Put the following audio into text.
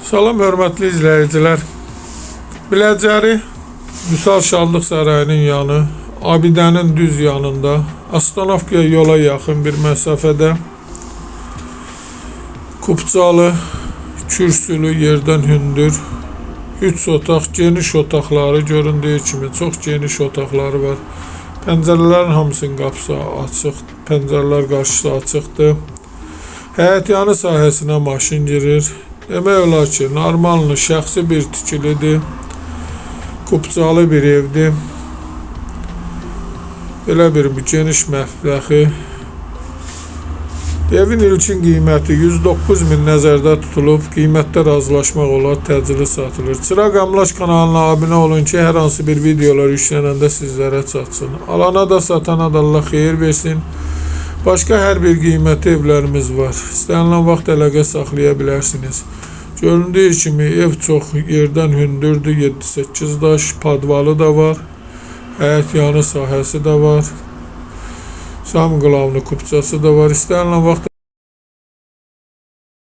Salam hörmətli izləyicilər. Biləcəri Vüsal Şadlıq Sarayının yanı, abidənin düz yanında, Astanovkaya yola yaxın bir məsafədə kupçalı, kürsülü, yerdən hündür 3 otaq, geniş otaqları göründüyü kimi çox geniş otaqları var. Pəncərələrin hamısının qapısı açıq, pəncərələr qarşısı açıqdır. Həyətyanı sahəsinə maşın girir. Demək olar ki, normallı şəxsi bir tikilidir. Kupçalı bir evdir. Belə bir geniş mətbəxi. Evin ilkin qiyməti 109 min nəzərdə tutulub. Qiymətdə razılaşmaq olar, təcili satılır. Çıraq Əmlak kanalına abunə olun ki, hər hansı bir videolar yüklənəndə sizlərə çatsın. Alana da satana da Allah xeyir versin. Başqa hər bir qiymətli evlərimiz var. İstənilən vaxt əlaqə saxlaya bilərsiniz. Göründüyü kimi ev çox yerdən hündürdür, 7-8 daş, padvalı da var. Həyət yanı sahəsi də var. Sam qılavlı kupçası da var. İstənilən vaxt